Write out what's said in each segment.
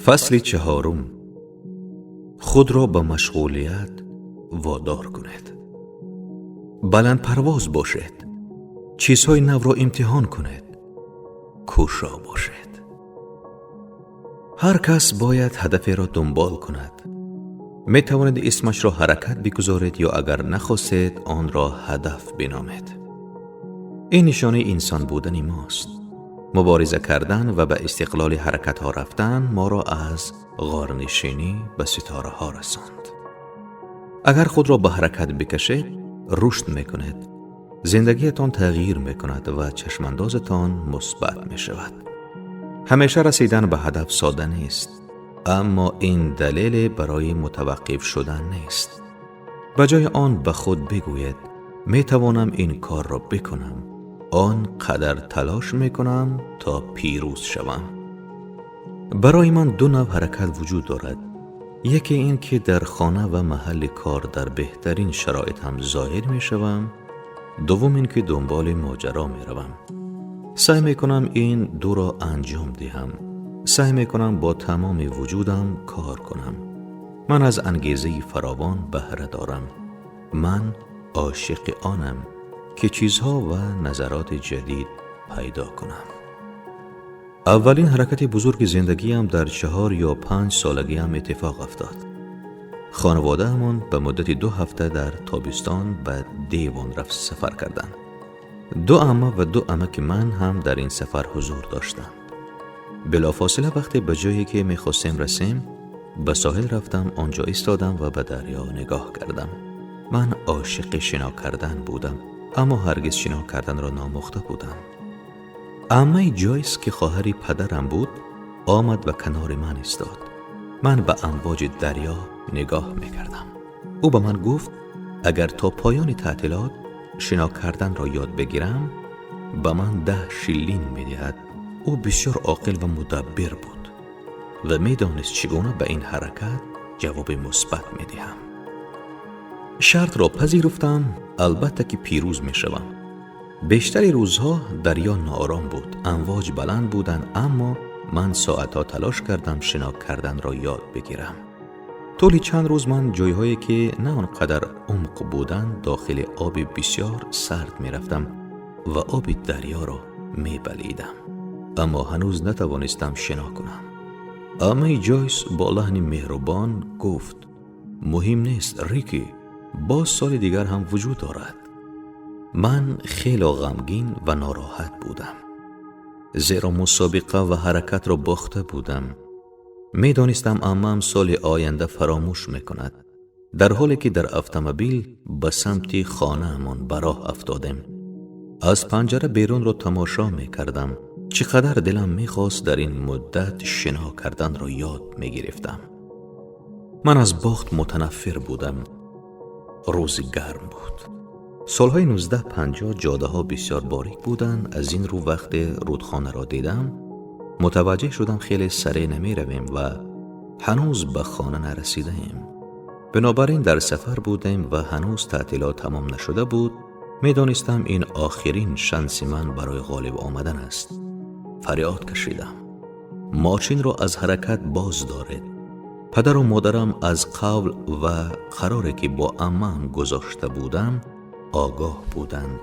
Фасли чаҳорум. Худро ба машғулият водор кунед. Баландпарвоз бошед. Чизҳои навро имтиҳон кунед. Кӯшо бошед. Ҳар кас бояд ҳадаферо дунбол кунад. Метавонед исмашро ҳаракат бигузоред ё агар нахостед, онро ҳадаф биномед. Ин нишонаи инсон будани мост. Мубориза кардан ва ба истиқлоли ҳаракатҳо рафтан моро аз ғорнишинӣ ба ситораҳо расонд. Агар худро ба ҳаракат бикашед, рушд мекунед. Зиндагиятон тағйир мекунад ва чашмандозатон мусбат мешавад. Ҳамеша расидан ба ҳадаф сода нест, аммо ин далеле барои мутаваққиф шудан нест. Ба ҷои он ба худ бигӯед: метавонам ин корро бикунам, он қадар талош мекунам то пирӯз шавам. Барои ман ду навъ ҳаракат вуҷуд дорад. Яке ин ки дар хона ва маҳалли кор дар беҳтарин шароит ҳам зоҳир мешавам, дуввум ин ки дунболи моҷаро меравам. Саъй мекунам ин дуро анҷом диҳам. Саъй мекунам бо тамоми вуҷудам кор кунам. Ман аз ангезаи фаровон баҳра дорам. Ман ошиқи онам ки чизҳо ва назароти ҷадид пайдо кунам. Аввалин ҳаракати бузурги зиндагиам дар 4 ё 5 солагиам иттифоқ афтод. Хонаводаамон ба муддати 2 ҳафта дар тобистон ба Девон рафт сафар карданд. Ду амма ва ду амаки ман ҳам дар ин сафар ҳузур доштанд. Билофосила вақте ба ҷое ки мехостем расем, ба соҳил рафтам, он ҷо истодам ва ба дарё нигоҳ кардам. Ман ошиқи шино кардан будам, аммо ҳаргиз шино карданро наомӯхта будам. Аммаи Ҷойс, ки хоҳари падарам буд, омад ва канори ман истод. Ман ба амвоҷи дарё нигоҳ мекардам. Ӯ ба ман гуфт, агар то поёни таътилот шино карданро ёд бигирам, ба ман 10 шиллин медиҳад. Ӯ бисёр оқил ва мудаббир буд ва медонист, чӣ гуна ба ин ҳаракат ҷавоби мусбат медиҳам. Шартро пазируфтам: албатта ки пирӯз мешавам. Бештари рӯзҳо дарё ноором буд, амвоҷ баланд буданд, аммо ман соатҳо талош кардам шино карданро ёд бигирам. Тӯли чанд рӯз ман ҷойҳое ки на он қадар умқ буданд, дохили оби бисёр сард мерафтам ва оби дарёро мебалидам, аммо ҳанӯз натавонистам шино кунам. Аммаи Ҷойс бо лаҳни меҳрубон гуфт: «Муҳим нест, Рики, боз соли дигар ҳам вуҷуд дорад». Ман хело ғамгин ва нороҳат будам, зеро мусобиқа ва ҳаракатро бохта будам. Медонистам, аммам соли оянда фаромӯш мекунад. Дар ҳоле ки дар автомобил ба самти хонаамон ба роҳ афтодем, аз панҷара берунро тамошо мекардам. Чӣ қадар дилам мехост дар ин муддат шино карданро ёд мегирифтам. Ман аз бохт мутанаффир будам. Рӯзи гарм буд. Солҳои 1950 ҷодаҳо бисёр борик буданд. Аз ин рӯ вақте рудхонаро дидам, мутаваҷҷеҳ шудам, хеле сареъ намеравем ва ҳанӯз ба хона нарасидаем. Бинобар ин дар сафар будем ва ҳанӯз таътилот тамом нашуда буд. Медонистам, ин охирин шанси ман барои ғолиб омадан аст. Фарёд кашидам: «Мошинро аз ҳаракат боз доред!» Падару модарам аз қавл ва қароре ки бо аммаам гузошта будам, огоҳ буданд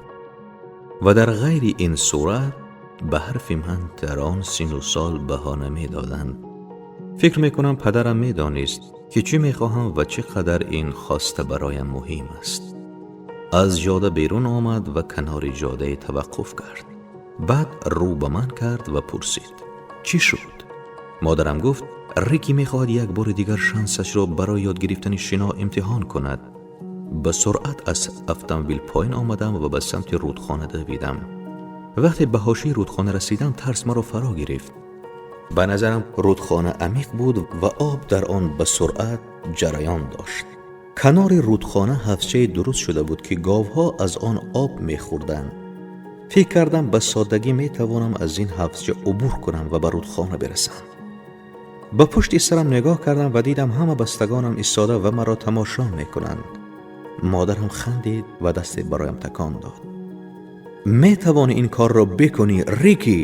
ва дар ғайри ин сурат ба ҳарфи ман дар он сину сол баҳо намедоданд. Фикр мекунам, падарам медонист, ки чӣ мехоҳам ва чӣ қадар ин хоста бароям муҳим аст. Аз ҷода берун омад ва канори ҷодае таваққуф кард. Баъд рӯ ба ман кард ва пурсид: «Чӣ шуд?» Модарам гуфт: «Рики мехоҳад як бори дигар шансашро барои ёд гирифтани шино имтиҳон кунад». Ба суръат аз автомобил поён омадам ва ба самти рудхона давидам. Вақте ба ҳошияи рудхона расидам, тарс маро фаро гирифт. Ба назарам рудхона амиқ буд ва об дар он ба суръат ҷараён дошт. Канори рудхона ҳавзчае дуруст шуда буд, ки говҳо аз он об мехӯрданд. Фикр кардам, ба соддагӣ метавонам аз ин ҳавзча убур кунам ва ба рудхона бирасам. Ба пушти сарам нигоҳ кардам ва дидам, ҳама бастагонам истода ва маро тамошо мекунанд. Модарам хандид ва дасте бароям такон дод: «Метавонӣ ин корро бикунӣ, Рики».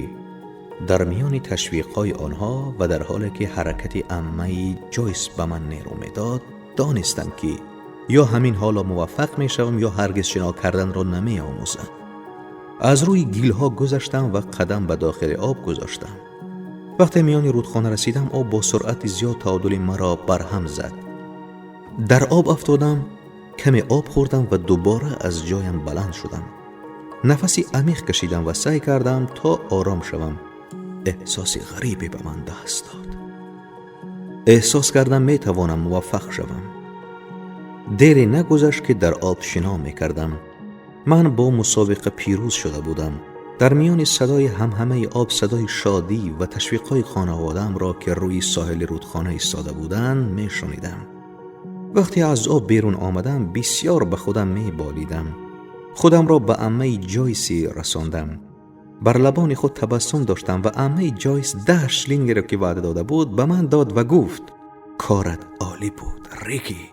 Дар миёни ташвиқҳои онҳо ва дар ҳоле ки ҳаракати аммаи Ҷойс ба ман нерӯ медод, донистам, ки ё ҳамин ҳоло муваффақ мешавам, ё ҳаргиз шино карданро намеомӯзам. Аз рӯи гилҳо гузаштам ва қадам ба дохили об гузоштам. Вақте миёни рудхона расидам, об бо суръати зиёд таодули маро барҳам зад. Дар об афтодам, каме об хӯрдам ва дубора аз ҷоям баланд шудам. Нафаси амиқ кашидам ва саъй кардам то ором шавам. Эҳсоси ғарибе ба ман даст дод. Эҳсос кардам, метавонам муваффақ шавам. Дере нагузашт, ки дар об шино мекардам. Ман бо мусобиқа пирӯз шуда будам. Дар миёни садои ҳамҳамаи об, садои шодӣ ва ташвиқҳои хонаводаамро, ки рӯи соҳили рудхона истода буданд, мешунидам. Вақте аз об берун омадам, бисёр ба худам меболидам. Худамро ба аммаи Ҷойси расондам. Бар лабони худ табассум доштам ва аммаи Ҷойс 10 шилингеро, ки ваъда дода буд, ба ман дод ва гуфт: «Корат олӣ буд, Рики».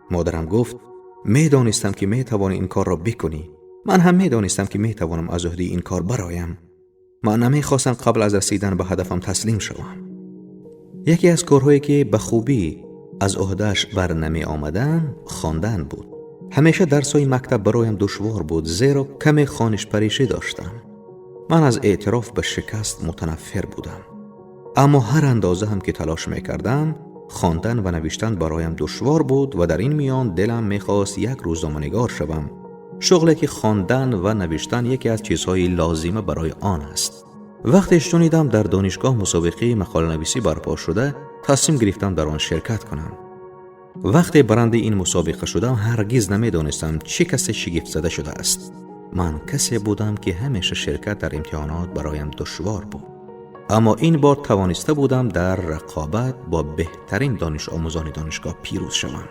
Модарам гуфт: «Медонистам, ки метавонӣ ин корро бикунӣ». Ман ҳам медонистам, ки метавонам аз уҳдаи ин кор бароям. Ман намехостам қабл аз расидан ба ҳадафам таслим шавам. Яке аз корҳое, ки ба хубӣ аз уҳдааш бар намеомадам, хондан буд. Ҳамеша дарсҳои мактаб бароям душвор буд, зеро каме хонишпаришӣ доштам. Ман аз эътироф ба шикаст мутанаффир будам. Аммо ҳар андоза ҳам ки талош мекардам, хондан ва навиштан бароям душвор буд ва дар ин миён дилам мехост як рӯзноманигор шавам, шуғле ки хондан ва навиштан яке аз чизҳои лозима барои он аст. Вақте шунидам дар донишгоҳ мусобиқаи мақоланависӣ барпо шуда, тасмим гирифтам дар он ширкат кунам. Вақте барандаи ин мусобиқа шудам, ҳаргиз намедонистам, чӣ касе шигифтзада шудааст. Ман касе будам, ки ҳамеша ширкат дар имтиҳонот бароям душвор буд, аммо ин бор тавониста будам дар рақобат бо беҳтарин донишомӯзони донишгоҳ пирӯз шавам.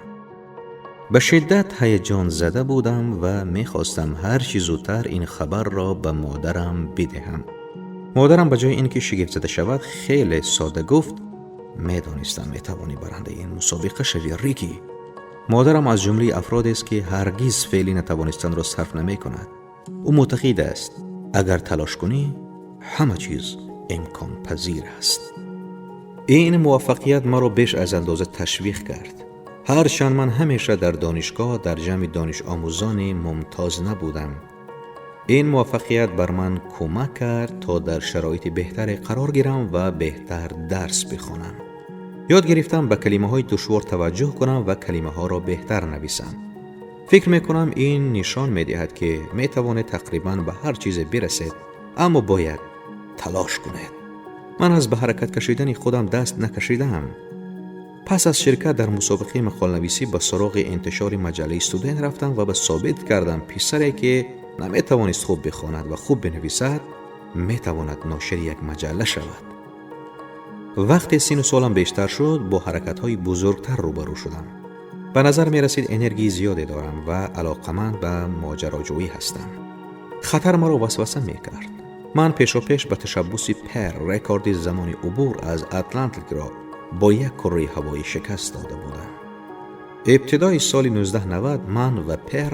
Ба шиддат ҳаяҷонзада будам ва мехостам ҳар чӣ зудтар ин хабарро ба модарам бидиҳам. Модарам ба ҷои ин ки шигифтзада шавад, хеле сода гуфт: «Медонистам, метавонӣ барандаи ин мусобиқа шавӣ, Рики». Модарам аз ҷумлаи афродест, ки ҳаргиз феъли натавонистанро сарф намекунад. Ӯ мӯътақид аст, агар талош кунӣ, ҳама чиз имконпазир аст. Ин муваффақият маро беш аз андоза ташвиқ кард. Ҳарчанд ман ҳамеша дар донишгоҳ дар ҷамъи донишомӯзони мумтоз набудам, ин муваффақият бар ман кӯмак кард, то дар шароити беҳтаре қарор гирам ва беҳтар дарс бихонам. Ёд гирифтам ба калимаҳои душвор таваҷҷӯҳ кунам ва калимаҳоро беҳтар нависам. Фикр мекунам, ин нишон медиҳад, ки метавонед тақрибан ба ҳар чизе бирасед, аммо бояд талош кунед. Ман аз ба ҳаракат кашидани худам даст накашидаам. Пас аз ширкат дар мусобиқаи мақоланависӣ ба суроғи интишори маҷаллаи студент рафтам ва ба собит кардам, писаре ки наметавонист хуб бихонад ва хуб бинависад, метавонад ношири як маҷалла шавад. Вақте сину солам бештар шуд, бо ҳаракатҳои бузургтар рӯбарӯ шудам. Ба назар мерасид, энергияи зиёде дорам ва алоқаманд ба моҷароҷӯӣ ҳастам. Хатар маро васваса мекард. Ман пешопеш ба ташаббуси Пер рекорди замони убур аз Атлантикро бо як курраи ҳавоӣ шикаст дода будам. Ибтидои соли 1990 ман ва Пер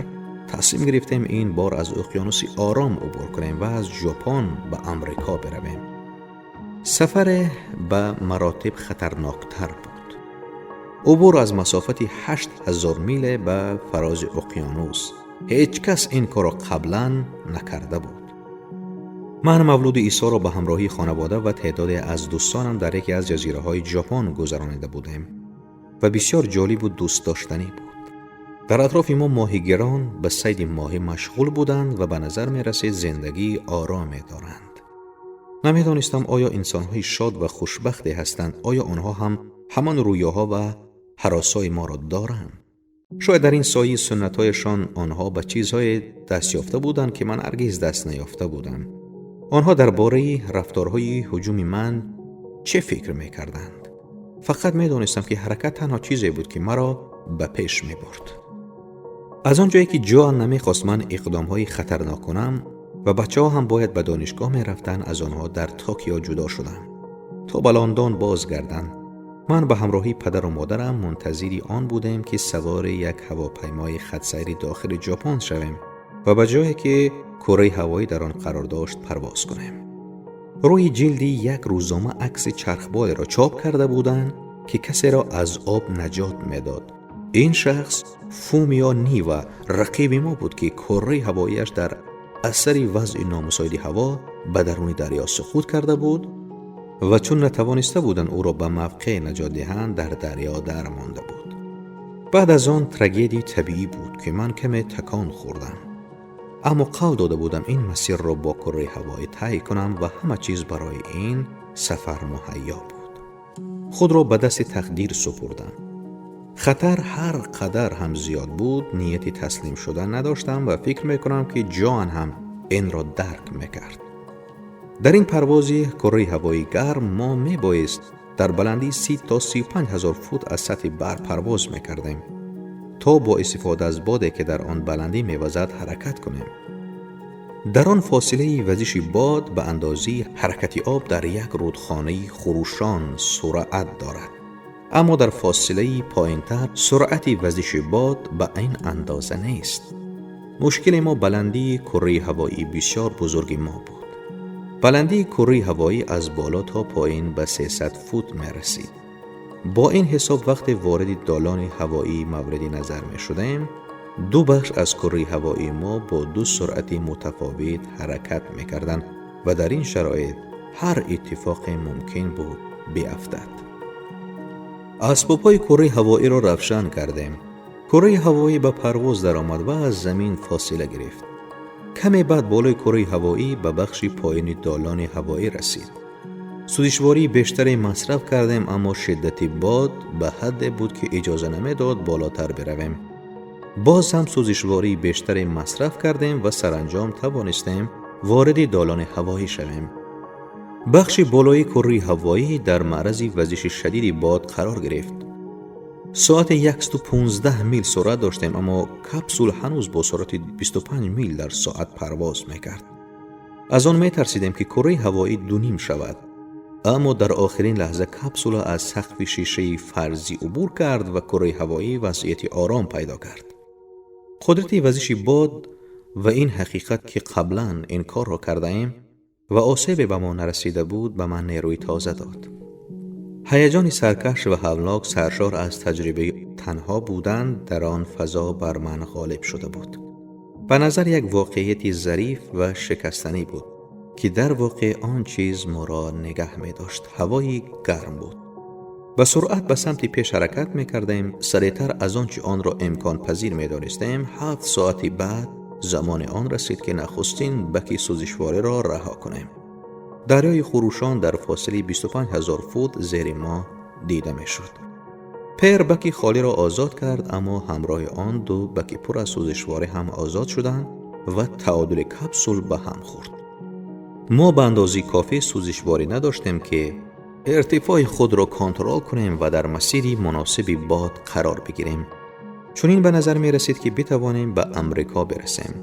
тасмим гирифтем ин бор аз уқёнуси Ором убур кунем ва аз Ҷопон ба Амрико биравем. Сафаре ба маротиб хатарноктар буд. Убур аз масофати 8000 миле ба фарози уқёнус. Ҳеҷ кас ин корро қаблан накарда буд. Ман мавлуди Исоро ба ҳамроҳии хонавода ва теъдоде аз дӯстонам дар яке аз ҷазираҳои Ҷопон гузаронида будем ва бисёр ҷолибу дӯстдоштанӣ буд. Дар атрофи мо моҳигирон ба сайди моҳӣ машғул буданд ва ба назар мерасид, зиндагии ороме доранд. Намедонистам, оё инсонҳои шод ва хушбахте ҳастанд, оё онҳо ҳам ҳамон рӯёҳо ва ҳаросҳои моро доранд. Шояд дар ин сояи суннатҳояшон онҳо ба чизҳое даст ёфта буданд, ки ман ҳаргиз даст наёфта будам. Онҳо дар бораи рафторҳои ҳуҷуми ман чӣ фикр мекарданд? Фақат медонистам, ки ҳаракат танҳо чизе буд, ки маро ба пеш мебурд. Аз он ҷое ки Ҷоан намехост ман иқдомҳои хатарнок кунам ва бачаҳо ҳам бояд ба донишгоҳ мерафтанд, аз онҳо дар Токио ҷудо шудам, то ба Лондон бозгарданд. Ман ба ҳамроҳии падару модарам мунтазири он будем, ки савори як ҳавопаймои хатсайри дохили Ҷопон шавем ва ба ҷое, ки кураи ҳавоӣ дар он қарор дошт, парвоз кунем. рӯи ҷилди як рӯзнома акси чархболеро чоп карда буданд, ки касеро аз об наҷот медод. Ин шахс Фумио Нива, рақиби мо буд, ки курраи ҳавоияш дар асари вазъи номусоиди ҳаво ба даруни дарё суқут карда буд ва чун натавониста буданд ӯро ба мавқеъ наҷот диҳанд, дар дарё дармонда буд. Баъд аз он трагедияи табиӣ буд, ки ман каме такон хӯрдам, аммо қавл дода будам ин масирро бо курраи ҳавоӣ тай кунам ва ҳама чиз барои ин сафар муҳайё буд. Худро ба дасти тақдир супурдам. Хатар ҳар қадар ҳам зиёд буд, нияти таслим шудан надоштам ва фикр мекунам, ки Ҷоан ҳам инро дарк мекард. Дар ин парвози курраи ҳавои гарм мо мебоист дар баландии 30 то 35 ҳазор фут аз сатҳи баҳр парвоз мекардем, то бо истифода аз боде, ки дар он баландӣ мевазад, ҳаракат кунем. Дар он фосилаи вазиши бод ба андозаи ҳаракати об дар як рудхонаи хурӯшон суръат дорад, аммо дар фосилаи поинтар суръати вазиши бод ба ин андоза нест. Мушкили мо баландии курраи ҳавоии бисёр бузурги мо буд. Баландии курраи ҳавоӣ аз боло то поин ба 300 фут мерасид. Бо ин ҳисоб, вақте вориди долони ҳавоии мавриди назар мешудем, ду бахш аз курраи ҳавоии мо бо ду суръати мутафовит ҳаракат мекарданд ва дар ин шароит ҳар иттифоқе мумкин буд биафтад. Асбобҳои курраи ҳавоиро равшан кардем. Курраи ҳавоӣ ба парвоз даромад ва аз замин фосила гирифт. Каме баъд болои курраи ҳавоӣ ба бахши поини долони ҳавоӣ расид. Сӯзишвории бештаре масраф кардем, аммо шиддати бод ба ҳадде буд, ки иҷоза намедод болотар биравем. Боз ҳам сӯзишвории бештаре масраф кардем ва саранҷом тавонистем вориди долони ҳавоӣ шавем. Бахши болои курраи ҳавоӣ дар маърази вазиши шадиди бод қарор гирифт. Соате 115 мил суръат доштем, аммо капсул ҳанӯз бо суръати 25 мил дар соат парвоз мекард. Аз он метарсидем, ки курраи ҳавоӣ дуним шавад, аммо дар охирин лаҳза капсула аз сақфи шишаи фарзӣ убур кард ва курраи ҳавоӣ вазъияти ором пайдо кард. Қудрати вазиши бод ва ин ҳақиқат, ки қаблан ин корро кардаем ва осебе ба мо нарасида буд, ба ман нерӯи тоза дод. Ҳаяҷони саркаш ва ҳавлнок, саршор аз таҷрибаи танҳо будан дар он фазо, бар ман ғолиб шуда буд. Ба назар як воқеияти зариф ва шикастанӣ буд, ки дар воқеъ он чиз моро нигаҳ медошт ҳавои гарм буд. Ба суръат ба самти пеш ҳаракат мекардем, сареътар аз он чи онро имконпазир медонистем. 7 соати баъд замони он расид, ки нахустин баки сӯзишвориро раҳо кунем. Дарёи хурӯшон дар фосилаи 25 ҳазор фут зери мо дида мешуд. Пер баки холиро озод кард, аммо ҳамроҳи он ду баки пур аз сӯзишворӣ ҳам озод шуданд ва таодули капсул ба ҳам хӯрд. Мо ба андозаи кофӣ сӯзишворӣ надоштем, ки иртифои худро контрол кунем ва дар масири муносиби бод қарор бигирем. Чунин ба назар мерасид, ки битавонем ба Амрико бирасем.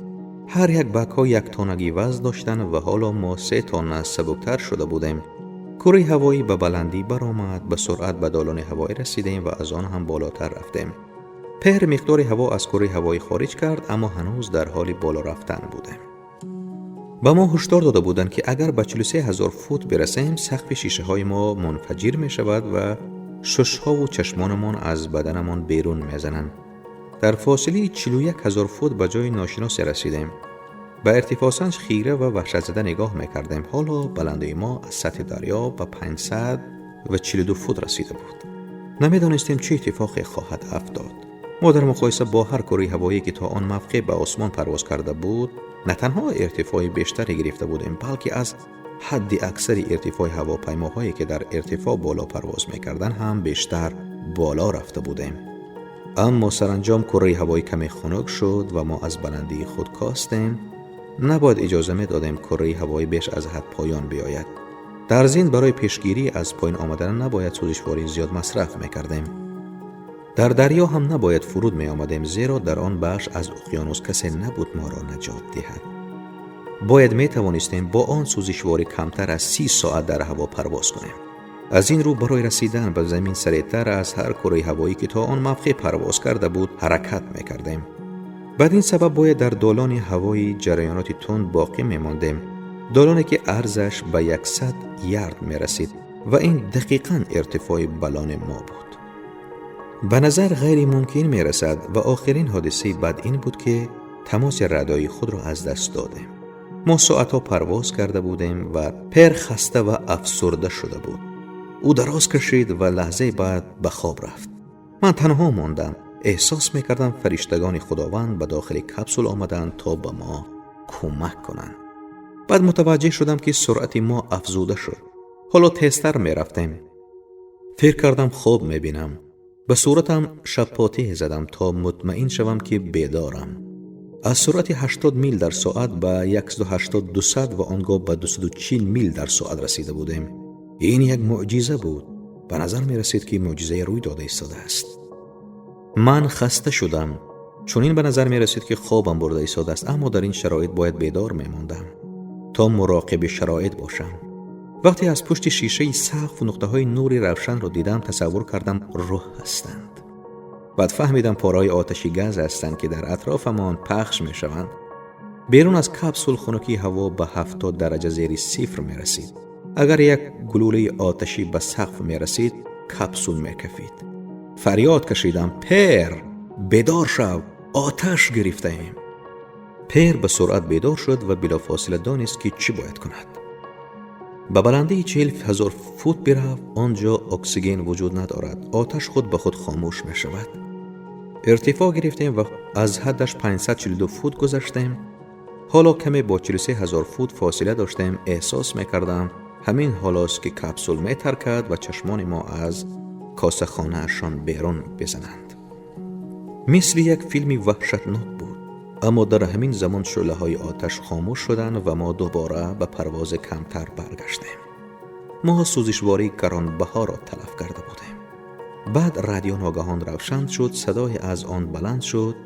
Ҳар як бакҳо як тоннагӣ вазн доштанд ва ҳоло мо 3 тонна сабуктар шуда будем. Курраи ҳавоӣ ба баландӣ баромад, ба суръат ба долони ҳавоӣ расидем ва аз он ҳам болотар рафтем. Пер миқдори ҳаво аз курраи ҳавоӣ хориҷ кард, аммо ҳанӯз дар ҳоли боло рафтан будем. Ба мо ҳушдор дода буданд, ки агар ба 43 ҳазор фут бирасем, сақфи шишаҳои мо мунфаҷир мешавад ва шушҳову чашмонамон аз баданамон берун мезананд. Дар фосилаи 41 ҳазор фут ба ҷои ношиносе расидем. Ба иртифоъсанҷ хира ва ваҳшатзада нигоҳ мекардем. Ҳоло баландии мо аз сатҳи дарё ба 542 фут расида буд. Намедонистем, чӣ иттифоқе хоҳад афтод. Мо дар муқоиса бо ҳар курраи ҳавоие, ки то он мавқеъ ба осмон парвоз карда буд, на танҳо иртифои бештаре гирифта будем, балки аз ҳадди аксари иртифои ҳавопаймоҳое, ки дар иртифоъ боло парвоз мекарданд, ҳам бештар боло рафта будем. Аммо саранҷом курраи ҳавоӣ каме хунук шуд ва мо аз баландии худ костем. Набояд иҷоза медодем курраи ҳавоӣ беш аз ҳад поён биёяд. Дар зин барои пешгирӣ аз поён омадан набояд сӯзишвории зиёд масраф мекардем. Дар дарё ҳам набояд фуруд меомадем, зеро дар он бахш аз уқёнус касе набуд моро наҷот диҳад. Бояд метавонистем бо он сӯзишворӣ камтар аз 30 соат дар ҳаво парвоз кунем. Аз ин рӯ барои расидан ба замин сареътар аз ҳар курраи ҳавоӣ, ки то он мавқеъ парвоз карда буд, ҳаракат мекардем. Бад ин сабаб бояд дар долони ҳавои ҷараёноти тунд боқӣ мемондем. Долоне ки арзаш ба 100 ярд мерасид ва ин дақиқан иртифои балони мо буд. Ба назар ғайримумкин мерасад ва охирин ҳодисаи бад ин буд, ки тамоси радиои худро аз даст додем. Мо соатҳо парвоз карда будем ва Пер хаста ва афсурда шуда буд. Ӯ дароз кашид ва лаҳзаи баъд ба хоб рафт. Ман танҳо мондам. Эҳсос мекардам, фариштагони Худованд ба дохили капсул омаданд, то ба мо кӯмак кунанд. Баъд мутаваҷҷеҳ шудам, ки суръати мо афзуда шуд. Ҳоло тезтар мерафтем. Фикр кардам, хоб мебинам. Ба суратам шаппотӣ задам, то мутмаин шавам, ки бедорам. Аз суръати 80 мил дар соат ба 180, 200 ва он гоҳ ба 240 мил дар соат расида будем. Ин як мӯъҷиза буд. Ба назар мерасид, ки мӯъҷизае рӯй дода истодааст. Ман хаста шудам. Чунин ба назар мерасид, ки хобам бурда истодааст, аммо дар ин шароит бояд бедор мемондам, то муроқиби шароит бошам. Вақте аз пушти шишаи сақф нуқтаҳои нури равшанро дидам, тасаввур кардам, рӯҳ ҳастанд. Баъд фаҳмидам, пораҳои оташи газ ҳастанд, ки дар атрофамон пахш мешаванд. Берун аз капсул хунукии ҳаво ба 70 дараҷа зери сифр мерасид. Агар як гулӯлаи оташӣ ба сақф мерасид, капсул мекафид. Фарёд кашидам: «Пер, бедор шав, оташ гирифтаем!» Пер ба суръат бедор шуд ва билофосила донист, ки чӣ бояд кунад. Ба баландии 40 000 фут бирав, он ҷо оксиген вуҷуд надорад, оташ худ ба худ хомӯш мешавад. Иртифоъ гирифтем ва аз ҳаддаш 542 фут гузаштем. Ҳоло каме бо 43 ҳазор фут фосила доштем. Эҳсос мекардам, ҳамин ҳолост, ки капсул метаркад ва чашмони мо аз косахонаашон берун бизананд. Мисли як филми ваҳшатнок буд, аммо дар ҳамин замон шӯълаҳои оташ хомӯш шуданд ва мо дубора ба парвози камтар баргаштем. Мо сӯзишвории гаронбаҳоро талаф карда будем. Баъд радио ногаҳон равшан шуд, садое аз он баланд шуд.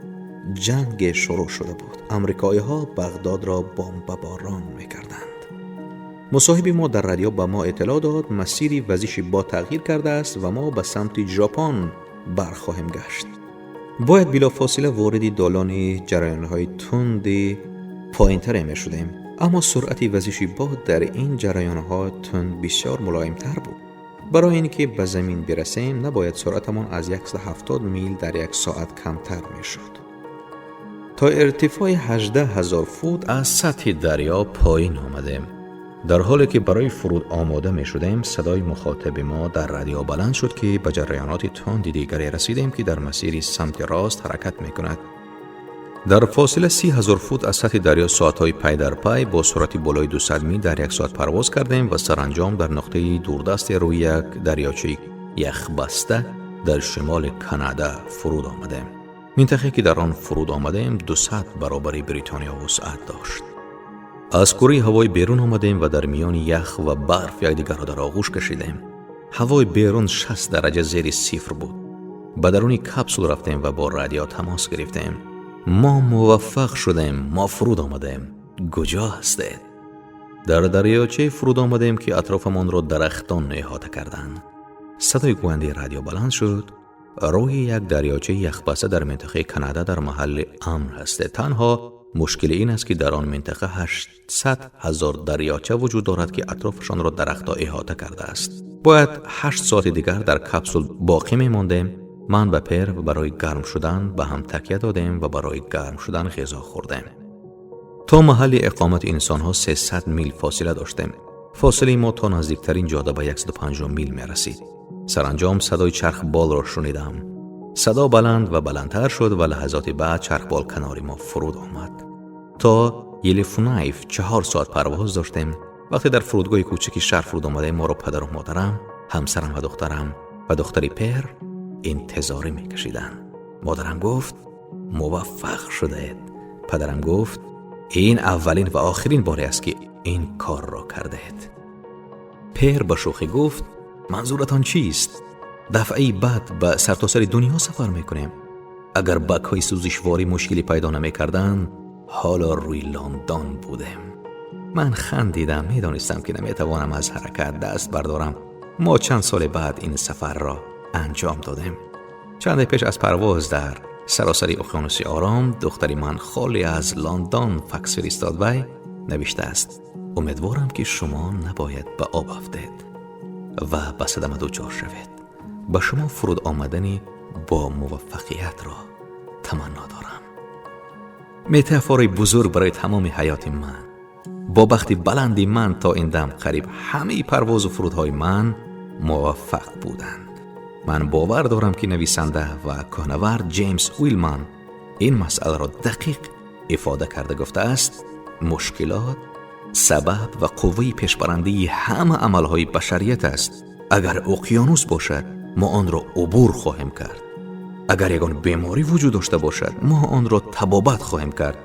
Ҷанге шурӯъ шуда буд. Амрикоиҳо Бағдодро бомбаборон мекарданд. Мусоҳиби мо дар радио ба мо иттилоъ дод, масири вазиши бод тағйир кардааст ва мо ба самти Ҷопон бархоҳем гашт. Бояд билофосила вориди долони ҷараёнҳои тунди поинтаре мешудем, аммо суръати вазиши бод дар ин ҷараёнҳо тунд бисёр мулоимтар буд. Барои ин ки ба замин бирасем, набояд суръатамон аз 170 мил дар як соат камтар мешуд. То иртифои 18 ҳазор фут аз сатҳи дарё поин омадем. Дар ҳоле ки барои фуруд омода мешудем, садои мухотиби мо дар радио баланд шуд, ки ба ҷараёноти тунди дигаре расидем, ки дар масири самти рост ҳаракат мекунад. Дар фосила 30 000 фут аз сатҳи дарё соатҳои пай дар пай бо суръати болои 200 мил дар як соат парвоз кардем ва саранҷом дар нуқтаи дурдасте рӯи як дарёчаи яхбаста дар шимоли Канада фуруд омадем. Минтақае, ки дар он фуруд омадем, 200 баробари Бритониё вусъат дошт. Аз кураи ҳавои берун омадем ва дар миёни ях ва барф якдигарро дар оғӯш кашидем. Ҳавои берун 60 дараҷа зери сифр буд. Ба даруни капсул рафтем ва бо радио тамос гирифтем. «Мо муваффақ шудем, мо фуруд омадем, куҷо ҳастед?» Дар дарёчае фуруд омадем, ки атрофамонро дарахтон эҳота карданд. Садои гӯяндаи радио баланд шуд: «Рӯи як дарёчаи яхбаста дар минтақаи Канада дар маҳалли амн ҳастед. Танҳо мушкили ин аст, ки дар он минтақа 800 000 дарёча вуҷуд дорад, ки атрофашонро дарахтҳо эҳота кардааст. Бояд 8 соати дигар дар капсул боқӣ мемондем.» Ман ба Пер барои гарм шудан ба ҳам такя додем ва барои гарм шудан ғизо хӯрдем. То маҳалли иқомати инсонҳо 300 мил фосила доштем. Фосилаи мо то наздиктарин ҷода ба 150 мил мерасид. Саранҷом садои чархболро шунидам. Садо баланд ва баландтар шуд ва лаҳзоти баъд чархбол канори мо фуруд омад. То Йеллоунайф 4 соат парвоз доштем. Вақте дар фурудгоҳи кӯчаки шаҳр фуруд омадаем, моро падару модарам, ҳамсарам ва духтарам ва духтари Пер интизорӣ мекашиданд. Модарам гуфт: «Муваффақ шудаед». Падарам гуфт: «Ин аввалин ва охирин боре аст, ки ин корро кардаед». Пер ба шӯхӣ гуфт: «Манзуратон чист? Дафъаи баъд ба сартосари дунё сафар мекунем. Агар бакҳои сӯзишворӣ мушкилӣ пайдо намекарданд, ҳоло рӯи Лондон будем». Ман хандидам. Медонистам, ки наметавонам аз ҳаракат даст бардорам. Мо чанд соли баъд ин сафарро анҷом додем. Чанде пеш аз парвоз дар саросари уқёнуси Ором, духтари ман Холли аз Лондон факс фиристод. Вай навиштааст: Умедворам, ки шумо набояд ба об афтед ва ба садама дучор шавед. Ба шумо фуруд омадани бо муваффақиятро таманно дорам. Метафораи бузург барои тамоми ҳаёти ман. Бо бахти баланди ман, то ин дам қариб ҳамаи парвозу фурудҳои ман муваффақ буданд. Ман бовар дорам, ки нависанда ва кӯҳнавард Ҷеймс Уилман ин масъаларо дақиқ ифода карда гуфтааст: «Мушкилот сабаб ва қувваи пешбарандаи ҳама амалҳои башарият аст. Агар уқёнус бошад, мо онро убур хоҳем кард. Агар ягон беморӣ вуҷуд дошта бошад, мо онро табобат хоҳем кард.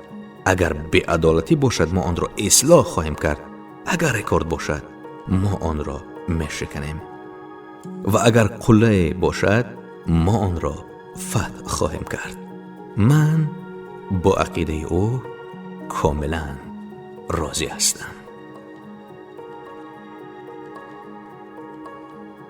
Агар беадолатӣ бошад, мо онро ислоҳ хоҳем кард. Агар рекорд бошад, мо онро мешиканем ва агар қуллае бошад, мо онро фатҳ хоҳем кард». Ман бо ақидаи ӯ комилан розӣ ҳастам.